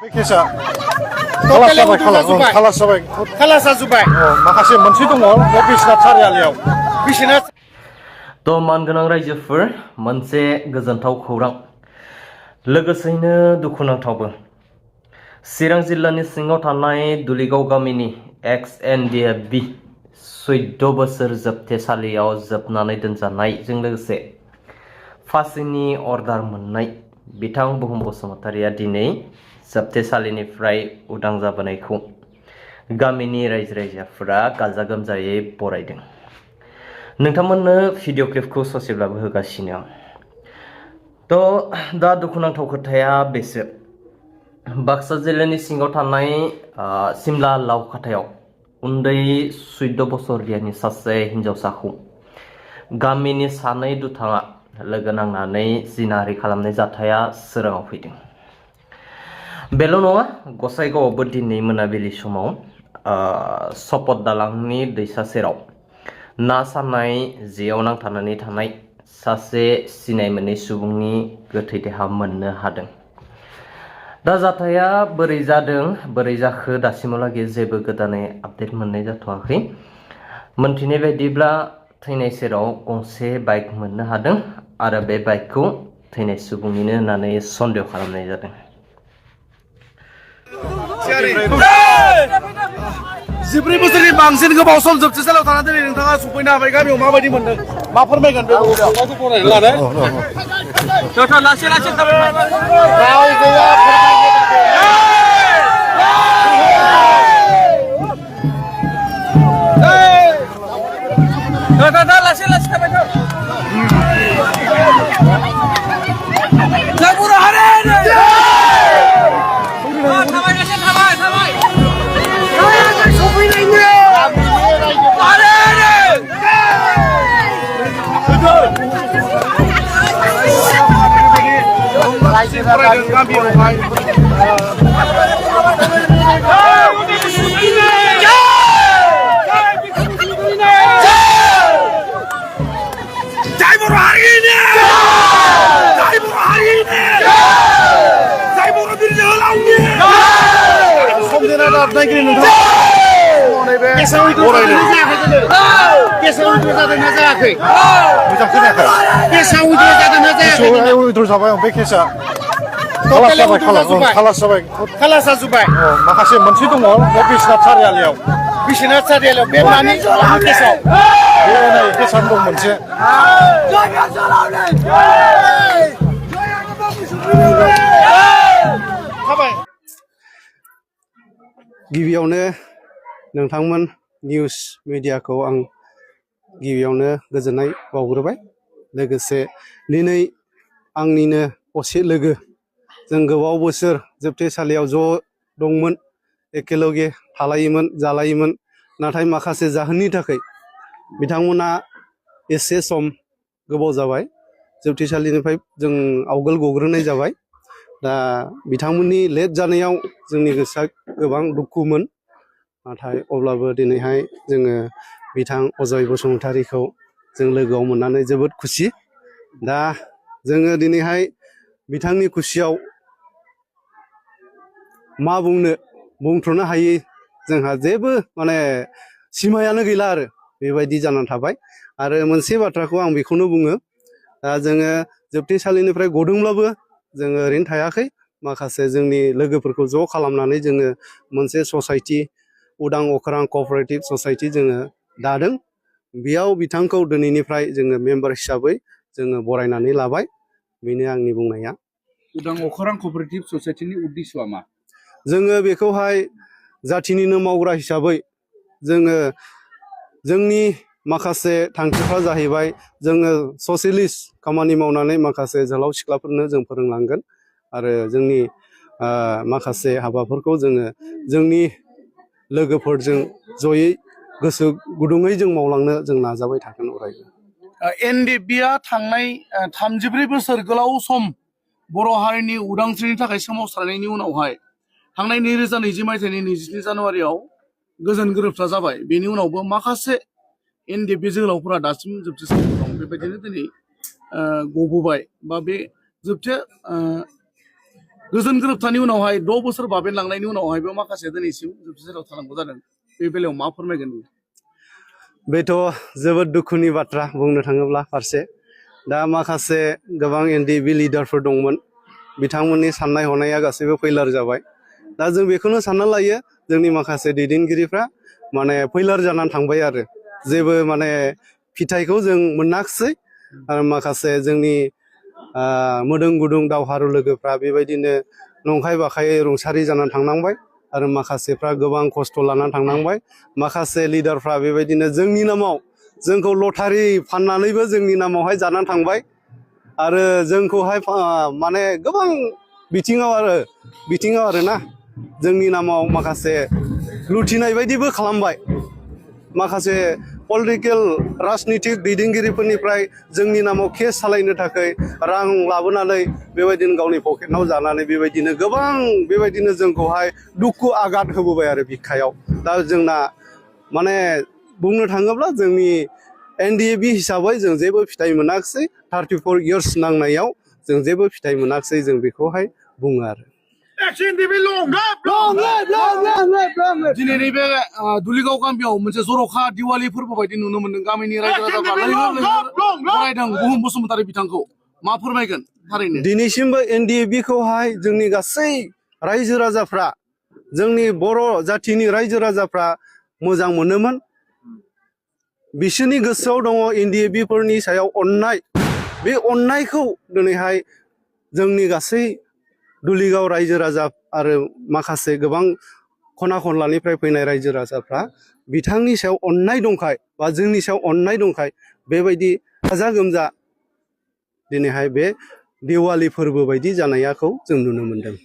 बे केसा खालास जाबाय खालास जाजोब्बाय माखासे मोनसे दङ बे बिश्वनाथ सारियालियाव बिश्वनाथ तो मानगोनां रायजोफोर मोनसे गोजोनथाव खौरां लोगोसेयैनो दुखुनांथावबो चिरां जिल्लानि सिङाव थानाय दुलिगाव गामिनि XNDFB 14 बोसोर जोबथेसालियाव जोबनानै दोनजानायजों लोगोसे फासिनि अर्डार मोननाय बिथां बुहुम बसुमतारिया दिनै जोबथेसालिनिफ्राय उदां जाबोनायखौ गामिनि रायजो राजाफोरा गाजा गोमजायै बरायदों। नोंथांमोननो भिडिअ क्लिपखौ ससेब्लाबो होगासिनो आं। दा दुखुनांथाव खोथाया बेसो बाक्सा जिल्लानि सिङाव थानाय सिमला लावखाथायाव उन्दै 14 बोसोरनि सासे हिन्जावसाखौ गामिनि सानै दुथाङा लोगो नांनानै जिनाहारि खालामनाय जाथाया सोराङाव फैदों। बेल' नङा, गसाइगावआवबो दिनै मोनाबिलि समाव सपद दालांनि दैसा सेराव ना सानाय जेयाव नांथानानै थानाय सासे सिनाय मोनै सुबुंनि गोथै देहा मोननो हादों। दा जाथाया बोरै जादों बोरै जाखो दासिमहालागै जेबो गोदानै आपडेट मोननाय जाथ'वाखै। मोनथिनाय बायदिब्ला थैनाय सेराव गंसे बाइक मोननो हादों आरो बे बाइकखौ थैनाय सुबुंनिनो होननानै सन्देह खालामनाय जादों। 14 बोसोरनि बांसिन गोबाव सम जोबथेसालियाव थानानै दिनै नोंथाङा सफैनो हाबाय। गामियाव माबायदि मोनदों, मा फोरमायगोन बे गामियावहाय खालास जाजोब्बाय माखासे मोनसे दङ बे बिश्वनाथ सारियालियाव बे मानि केसाव बे नै केसाव दं मोनसे गिबियावनो नोंथांमोन निउस मिडियाखौ आं गिबियावनो गोजोननाय बावग्रोबाय। लोगोसे दिनै आंनिनो असे लोगो जों गोबाव बोसोर जोबथेसालियाव ज' दंमोन, एखेलगे थालायोमोन जालायोमोन। नाथाय माखासे जाहोननि थाखाय बिथांमोना एसे सम गोबाव जाबाय, जोबथेसालिनिफ्राय जों आवगोल गग्रोनाय जाबाय। दा बिथांमोननि लेट जानायाव जोंनि गोसोआ गोबां दुखुमोन। नाथाय अब्लाबो दिनैहाय जोङो बिथां अजय बसुमतारिखौ जों लोगोआव मोननानै जोबोद खुसि। दा जोङो दिनैहाय बिथांनि खुसियाव मा बुंथ'नो हायै, जोंहा जेबो सिमायानो गैला आरो बेबायदि जानानै थाबाय। आरो मोनसे बाथ्राखौ आं बेखौनो बुङो, दा जोङो जोबथेसालिनिफ्राय गदोंब्लाबो जोङो ओरैनो थायाखै। माखासे जोंनि लोगोफोरखौ ज' खालामनानै जोङो मोनसे ससाइटि, उदां अख्रां कअपारेटिभ ससाइटि जोङो दादों। बेयाव बिथांखौ दिनैनिफ्राय जोङो मेम्बार हिसाबै जोङो बरायनानै लाबाय। बेनो आंनि बुंनाया। उदां अख्रां कअपारेटिभ ससाइटिनि उद्देश्यआ मा? जोङो बेखौहाय जाथिनिनो मावग्रा हिसाबै जोङो जोंनि माखासे थांखिफ्रा जाहैबाय, जोङो ससियलिस्ट खामानि मावनानै माखासे जोहोलाव सिख्लाफोरनो जों फोरोंलांगोन आरो जोंनि माखासे हाबाफोरखौ जोङो जोंनि लोगोफोरजों जयै गोसो गुदुङै जों मावलांनो जों नाजाबाय थागोन अरायबो। एनडिएफबिआ थांनाय 34 बोसोर गोलाव सम बर' हारिनि उदांस्रिनि थाखाय सोमावसारनायनि उनावहाय थांनाय 2020 मायथाइनि 22 जानुवारियाव गोजोन गोरोबथा जाबाय। बेनि उनावबो माखासे एनडिएफबि जोहोलावफोरा दासिम जोबथेसालियाव दं। बेबायदिनो दिनै गबोबाय बा बे गोजोन गोरोबथानि उनावहाय 6 बोसोर बाबेनलांनायनि उनावहायबो माखासे दिनैसिम जोबथेसालियाव थानांगौ जादों बे बेलायाव मा फोरमायगोन नों? बेथ' जोबोद दुखुनि बाथ्रा बुंनो थाङोब्ला फारसे दा माखासे गोबां एनडिएफबि लिडारफोर दंमोन बिथांमोननि साननाय हनाया गासैबो फैलार जाबाय दा जों बेखौनो सानना लायो जोंनि माखासे दैदेनगिरिफ्रा माने फैलार जानानै थांबाय आरो जेबो माने फिथाइखौ जों मोनाखिसै आरो माखासे जोंनि मोदोम गुदुं दावहारु लोगोफ्रा बेबायदिनो नंखाय बाखायै रुंसारि जानानै थांनांबाय आरो माखासेफ्रा गोबां खस्थ' लानानै थांनांबाय माखासे लिडारफ्रा बेबायदिनो जोंनि नामाव जोंखौ लटारि फाननानैबो जोंनि नामावहाय जानानै थांबाय आरो जोंखौहाय माने गोबां बिथिङाव आरोना जोंनि नामाव माखासे लुथिनाय बायदिबो खालामबाय माखासे पलिटिकेल राजनितिक दैदेनगिरिफोरनिफ्राय जोंनि नामाव केस सालायनो थाखाय रां लाबोनानै बेबायदिनो गावनि पकेटआव जानानै बेबायदिनो गोबां बेबायदिनो जोंखौहाय दुखु आघात होबोबाय आरो बिखायाव दा जोंना माने बुंनो थाङोब्ला जोंनि एनडिएफबि हिसाबै जों जेबो फिथाइ मोनाखिसै 34 इयार्स नांनायाव जों जेबो फिथाइ मोनाखिसै जों बेखौहाय बुङो आरो दिनै नैबे दुलिगाव गामियाव मोनसे जर'खा दिवालि फोरबो बायदि नुनो मोन्दों गामिनि रायजो राजाफ्रा बरायदों बुहुम बसुमतारी बिथांखौ मा फोरमायगोन थारैनो दिनैसिमबो एनडिएफबिखौहाय जोंनि गासै रायजो राजाफ्रा जोंनि बर' जाथिनि रायजो राजाफ्रा मोजां मोनोमोन बिसोरनि गोसोआव दङ एनडिएफबिफोरनि सायाव अननाय बे अननायखौ दिनैहाय जोंनि गासै दुलिगाव रायजो राजा आरो माखासे गोबां खना खनलानिफ्राय फैनाय रायजो राजाफ्रा बिथांनि सायाव अननाय दंखाय बा जोंनि सायाव अननाय दंखाय बेबायदि गाजा गोमजा दिनैहाय बे दिवालि फोरबो बायदि जानायखौ जों नुनो मोनदों।